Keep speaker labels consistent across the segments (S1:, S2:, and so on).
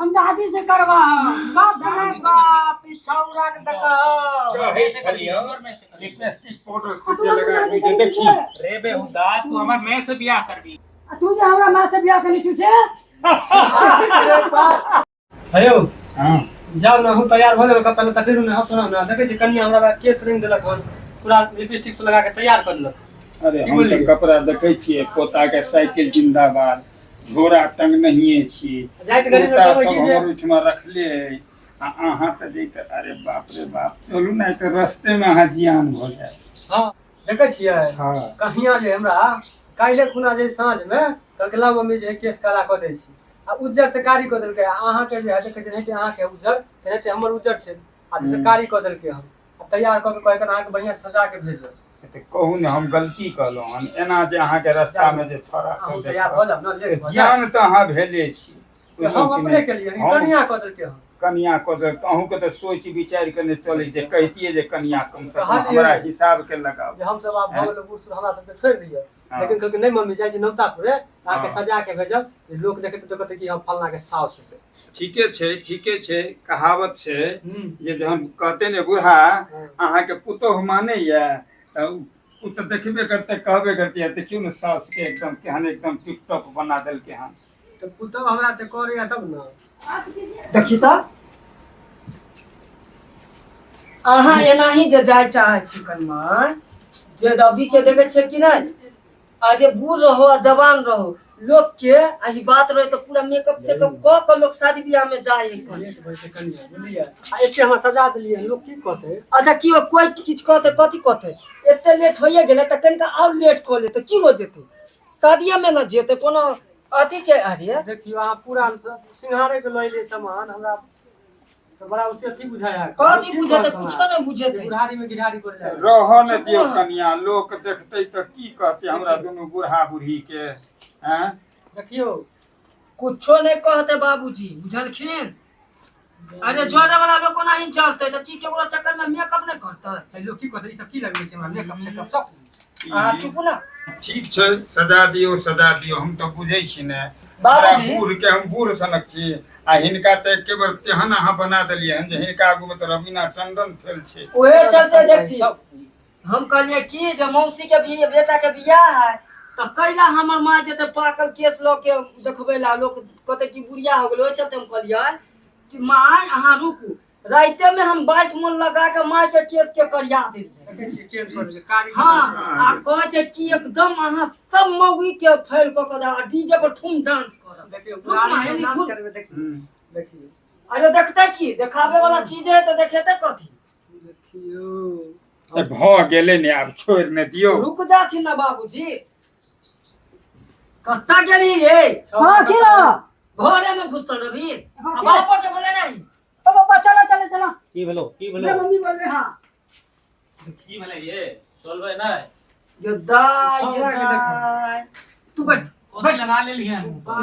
S1: हम दादी से करबा।
S2: बाप रे बाप, ई छौरा के देखो।
S3: कहै छलियौ लिपस्टिक पाउडर खुद लगा के देखी।
S4: रे बेहुदा, तू हमर मैं से बियाह करबी।
S1: आ तू जे हमरा माँ से बियाह करनी छु से?
S5: हेयौ।
S3: हां।
S5: जाउ ने, हम तैयार भऽ गेलहुँ कपड़ा लत्ता फेरू ने। हम सुनाउ ने, देखै छी कनिया हमरा केस रंग देलक हन, पूरा लिपस्टिक सब लगा के तैयार कऽ देलक।
S3: अरे
S5: की
S3: हम तऽ
S5: बोललियै?
S3: कपड़ा देखै छियै, पोता के साइकिल जिंदाबाद, झोरा टंगनहिए छी,
S5: जाइत गली मे
S3: कुर्ता
S5: कहबै
S3: सब
S5: की जे
S3: हमर ओहिठमा रखले अइ आ अहाँ तऽ जैते। अरे बाप रे बाप, चलू ने, तऽ रस्ते मे अहाँ जियान भऽ जायब।
S5: हँ, देखै छियै।
S3: हँ।
S5: कनिया जे हमरा काल्हि खुना जे साँझ मे कहलकै, ला मम्मी जे केस काला कऽ दै छी, आ उज्जर से कारी कऽ देलकै। आ अहाँके जे है देखै छियै, एनाहिते अहाँके उज्जर तेनाहिते हमर उज्जर छै, आ से कारी कऽ देलकै हन। आ तैयार कऽ के कहै अहाँके बढ़िआँ सजा के भेजब।
S3: तऽ कहू ने, हम गलती कहलहुँ हन एना जे अहाँके रास्ता मे जे छौड़ा
S5: अहूँ
S3: सब
S5: तैयार भऽ जाब ने, लेट भऽ जायब।
S3: जियान तऽ अहाँ भेले छी।
S5: हम
S3: बुझलहुँ कि
S5: अपने
S3: नहि?
S5: केलियै,
S3: हम
S5: कनिया कऽ देलकै हन।
S3: कनिया कऽ देलक तऽ अहूँके तऽ सोचि विचारि कऽ नहि चलै जे कहितियै जे कनिया कम से कम
S5: कहलियै।
S3: हमरा हिसाब के लगाउ
S5: जे हमसब आब भऽ गेल बूढ़ सूढ़, हमरा सबके छोड़ि दिअ।
S3: हँ।
S5: लेकिन कहलकै नहि मम्मी, जाइ छी नौता पुरे, अहाँके
S3: हँ।
S5: सजा के भेजब जे लोक देखतै तऽ कहतै कि हम फलना के साउस हेतै।
S3: ठीके छै, ठीके छै। कहावत छै
S5: हूँ।
S3: जे जहन कहते ने बूढ़ा
S5: हँ।
S3: अहाँके पुतोहु मानैया तऽ ओ तऽ देखबे करतै, कहबे करतै, देखियौ ने साउस के एकदम केहन एकदम टिप टॉप बना देलकै हन।
S5: तऽ पुतोहु हमरा तऽ करैया तब ने।
S2: देखी तऽ अहाँ एनाही जे जाय चाहै छी कनमा जे रवि के देखै छियै कि नहि? अरे बूढ़ रहो आ जवान रहो, लोक के आ ई बात रहे तऽ पूरा मेकअप सेकअप कऽ के लोक शादी बियाह में जाय है कन।
S5: लेट भऽ जेतै कनिया, बुझलियै? आ एते हमरा सजा देलियै, लोक की कहतै?
S2: अच्छा की हो, कोइ किछु कहतै? कथी कहतै? एते लेट होइए गेलै तऽ कनिका आओर लेट कऽ लेतै की हो जेतै? शादिये में ने जेतै कोनो अथी के। अरे
S5: देखियौ, अहाँ पूरा सिंघारे के लऽ एलियै सामान, हमरा तऽ बड़ा उच्च अथी बुझाय है।
S2: कथी बुझेतै? कुछो नहि बुझेतै।
S5: बुढ़ारी में गिरहारी पड़ जाए।
S3: रहऽ ने दियौ
S2: चुप।
S3: कनिया, लोक देखतै तऽ की कहतै हमरा दुनू बूढ़ा बूढ़ी के? आँय?
S5: देखियौ।
S2: कुछो नहि कहतै बाबूजी, बुझलखिन? अरे जरे वाला लोक कोना ही जरतै तऽ की केकरो चक्कर में मेकअप नहि करतै?
S5: लोक की कहतै, ई सब की लगबै छै हमरा मेकअप सेकअप सब?
S2: अहाँ चुप ना।
S3: ठीक छै, सजा दियौ, सजा दियौ। हम तऽ बुझै छी ने हमरा
S2: बाबूजी।
S3: बूढ़ के, हम बूढ़ सनक छी आ हिनका तऽ एके बेर तेहन अहाँ बना देलियै हन जे हिनका आगू मे तऽ रवीना टंडन फेल छै।
S2: ओहे चलते देखती हम कहलियै की जे मौसी के भी बेटा के बियाह है तऽ कैला हमर माँ जेतै पाकल केस लऽ के देखबै ला, लोक कहतै कि बुढ़िया हो गेलै। ओहि चलते हम कहलियै कि माय अहाँ रुकू, राइते में हम 22 मन लगा के माय के केस के करिया देलियै।
S5: देखै छियै केहन कऽ देलकै कारी।
S2: हाँ, आ कहै छै कि एकदम अहाँ सब मौगी के फैल कऽ के आ डीजे पर ठुम डांस करब।
S5: देखियौ
S2: रुक
S5: बुढ़ारी
S2: माँ,
S5: में
S2: एनी
S5: डांस
S2: घुर।
S5: करबै, देखियौ।
S3: हम्म।
S5: देखियौ।
S2: अरे देखतै की, देखाबे वाला चीज है तऽ देखेतै कथी?
S5: देखियौ।
S3: ए, भऽ गेलै ने, आब छोड़ि ने दियौ।
S2: रुक जाथिन ना बाबूजी। कत्ता गेली रे?
S1: हाँ, की रहो?
S2: घरे में घुसल रही।
S1: हाँ,
S2: आ
S1: की?
S2: बापो के बोले नहीं।
S1: ओ बाबा, चलो चलो चलो।
S4: की भेलो, की
S1: मैं
S4: भेलो?
S1: मम्मी बोल रहे। हाँ।
S4: की भेलै ये? चलबै नहि?
S2: ये दाय, ये
S5: छौड़ा के देखो।
S2: दाय, तू बैठ।
S4: कोथी लगा लेलियै?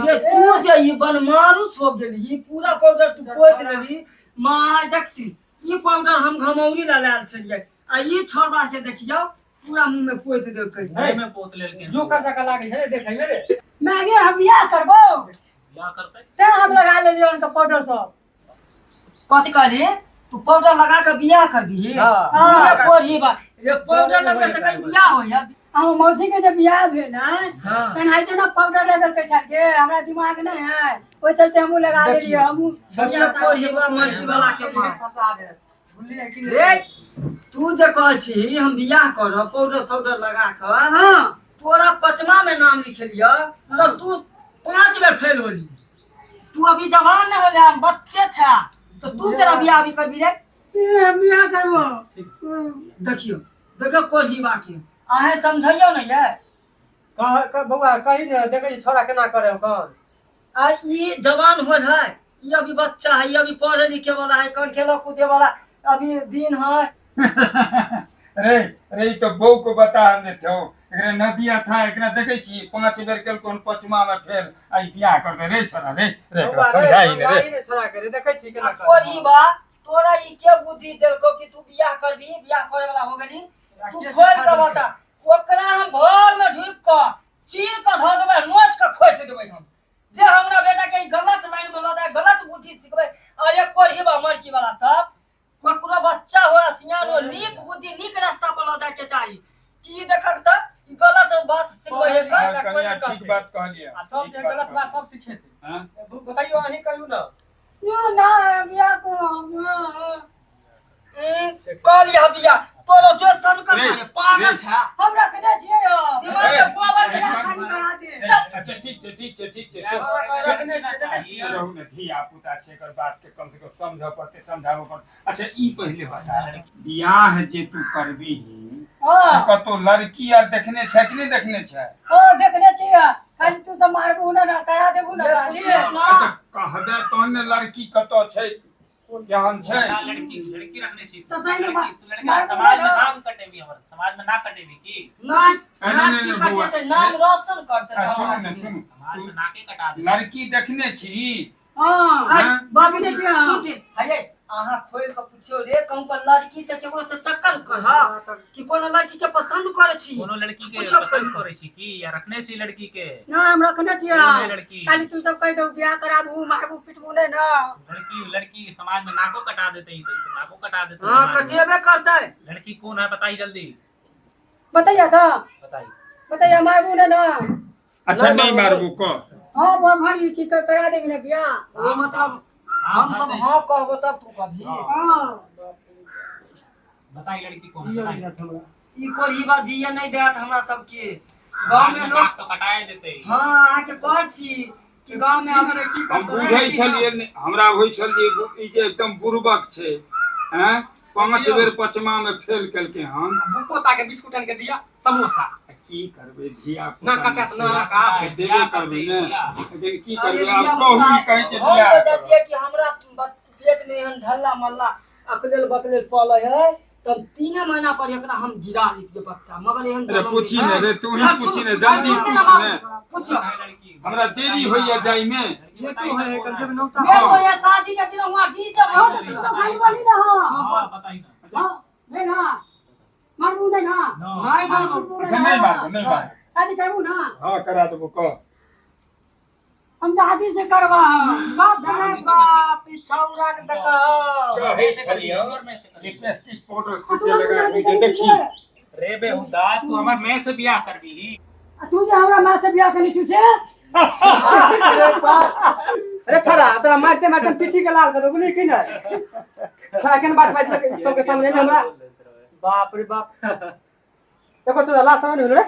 S2: ये तू जे ई बनमारुस हो गेली, ई पूरा पाउडर तू पोति लेली। माय देखसी, ई पाउडर हम घमौरी ला लायल छलियै आ ई छौड़ा के देखियौ पूरा मुंह में पोति देलकै।
S4: मुँह में पोत लेलकै।
S5: जोकर जकाँ लागै छै रे देखै मे रे।
S1: मैं हम बियाह करबो।
S4: बियाह करतै।
S1: तें हम लगा लेलियै उनका पाउडर सब।
S2: कथी कहली? तू पाउडर लगा के बियाह करबी?
S5: हाँ।
S2: हाँ, कोढ़ी बा ये, पाउडर लगबे से कहीं बियाह होइया?
S1: हम मौसी के जब बियाह भेल है
S2: हाँ।
S1: तेनाहिते ना पाउडर लगल छै के हमरा दिमाग नहीं है, ओहि चलते हमहूँ लगा लेलियै हमहूँ।
S2: बढ़िया कोढ़ी बा मर्जी वाला के माँ।
S5: फंसा दे, बुझलियै कि
S2: रे
S5: नहि?
S2: तू जे कहै छी हम बियाह करब पाउडर साउडर लगा कऽ,
S1: हाँ।
S2: तोरा पचमा में नाम लिखेलियऽ तऽ तू 5 बेर फेल होली। तू अभी जवान नहीं होले, हम बच्चे छा, तऽ तू केना बियाह अभी करबी रे?
S1: ए, हम बियाह करबो।
S2: देखियो देखियो कोढ़ी बा के, अहें समझैयो ने ये।
S5: कह कह बौआ, कही ने, देखै छी छोरा केना करे कौन।
S2: आ ई जवान होल है, ई अभी बच्चा है, ई अभी पढ़े लिखे वाला है, कन खेला कूदे वाला अभी दिन है।
S3: रे रे, ई तऽ बहू को बता ने छौ, एकरा नदिया था, एकरा देखै छी 5 बेर केलको हन, पचमा में फेल, आ ई बियाह करतै। रे छोरा रे रे, एकरा
S5: बौआ रे,
S3: समझाही ने रे।
S5: समझाही ने छोरा के रे, देखै छी केना
S2: आ
S5: करे।
S2: कोढ़ी बा, तोरा ई के बुद्धि देलकौ कि तू बियाह करबी? बियाह करे वाला हो गेली तू?
S5: के
S2: खोल
S5: सिखा
S2: के
S5: देलकै?
S2: बता, ओकरा हम घर में ढुकि कऽ चीर कऽ धऽ देबै, नोच कऽ खोसि देबै हम, जे हमरा बेटा के ई गलत लाइन में लऽ जाय, गलत बुद्धि हे कर।
S3: कनिया ठीक बात कहलियै।
S5: आ सब जे गलत बात सब सिखेतै।
S3: हां
S5: बताइयो अहीं कहियौ ना।
S1: यो ना बियाह को
S2: कहलियै बियाह तोरो जो सनकल छै पागल छै।
S1: हम रखने छियै यो
S2: दिमाग में गोबर
S1: बियाह खाली करा दे।
S3: अच्छा ठीक छै ठीक छै ठीक छै।
S5: रखने छियै
S3: रहू ने धिया पुता छै, एकर बात के कम से कम समझऽ पड़तै, समझाबऽ पड़तै। अच्छा ई पहिले बता, बियाह जे तू करबीही से कतौ लड़की आर देखने छै कि नहि देखने छै?
S1: ओ देखने छियै, खाली तू सब मारबू ना ना करा देबू ना शादी।
S3: अच्छा कहबे तहन ने लड़की कतौ छै केहन छै?
S4: लड़की लड़की रखने छी
S1: तो सही में
S4: लड़की समाज में नाम कटेबी, हमर समाज में ना कटेबी की
S2: ना नाम कटेतै, नाम रोशन करतै।
S3: सुन ने सुन,
S4: समाज में नाके कटा दे।
S3: लड़की देखने छी?
S1: हां
S2: बाबू जी सुनथिन हयै, अहाँ खोल के पूछियो रे कहूं पर लड़की से केकरो से चक्कर कर कि कोनो लड़की के पसंद करे छी?
S4: कोनो लड़की के पसंद करे छी की या रखने छी लड़की के?
S1: ना हम रखने छी, खाली तू सब कह दो बियाह कराबू मारबू पिटबू नै ना।
S4: लड़की लड़की समाज में नाको कटा देतै, त नाको कटा देतै।
S2: हां कटेबे करतै।
S4: लड़की कौन है बताई जल्दी।
S1: बताइया त
S4: बताई
S1: बताइया मारबू नै ना।
S3: अच्छा नहीं मारबू को?
S1: हां वो भारी की करा देबी ना बियाह।
S2: वो मतलब हम सब हां कहबो तब तू कभी।
S1: हां
S4: बताई लड़की कौन है बताई।
S2: ई कोई बात जिया नहीं देत हमरा सब के गांव में लोग
S4: तो कटाए देते।
S2: हां अहाँ के कहै छी कि गांव में
S3: हम बुझै छलियै, हमरा होइ छल जे ई जे एकदम बुड़बक छै, हैं 5 बेर पचमा में फेल केलकै हन।
S5: पोता के बिस्कुट आन के दिया समोसा।
S3: की करबै धिया
S5: ना काका ना का
S3: देबे करबै ने, लेकिन की करबै आब कहू की कहै छै बियाह।
S2: हम तऽ जतियै कि हमरा पेट में एहन ढल्ला मल्ला अकलेल बकलेल पलै है तब 3 महीना पर एकरा हम गिरा लेतियै बच्चा, मगर एहन
S3: अरे पूछी ने रे तू ही पूछी ने जल्दी पूछ ने।
S2: पूछियो
S3: हमरा देरी होइया जाय में।
S5: ये तो है कम जब नौता
S2: ये तो ये शादी के दिन हुआ डीजे
S1: हां तो तू सब खाली बोली ना।
S4: हां बताई ना।
S1: हां नहीं ना मारबू नहीं ना।
S2: नहीं मारबू।
S3: अच्छा नहीं मारबू नहीं मारबू।
S1: शादी करबू ना?
S3: हां करा देबो कह।
S1: हम दादी से करवा।
S5: बाप रे बाप ई छौरा के देखो
S3: कहै छलियो लिपस्टिक पाउडर खुद लगा के देखी
S4: रे बेहुदास तू हमर मैं से बियाह करबी?
S1: तू जे हमरा मां से बियाह करनी छु से?
S5: अरे छरा तोरा मारते मारते पीठी के लाल कर दो बुझली की ना। छरा केन बात बात सबके सामने हमरा बाप रे बाप देखो तोरा लाल सामने होलो रे।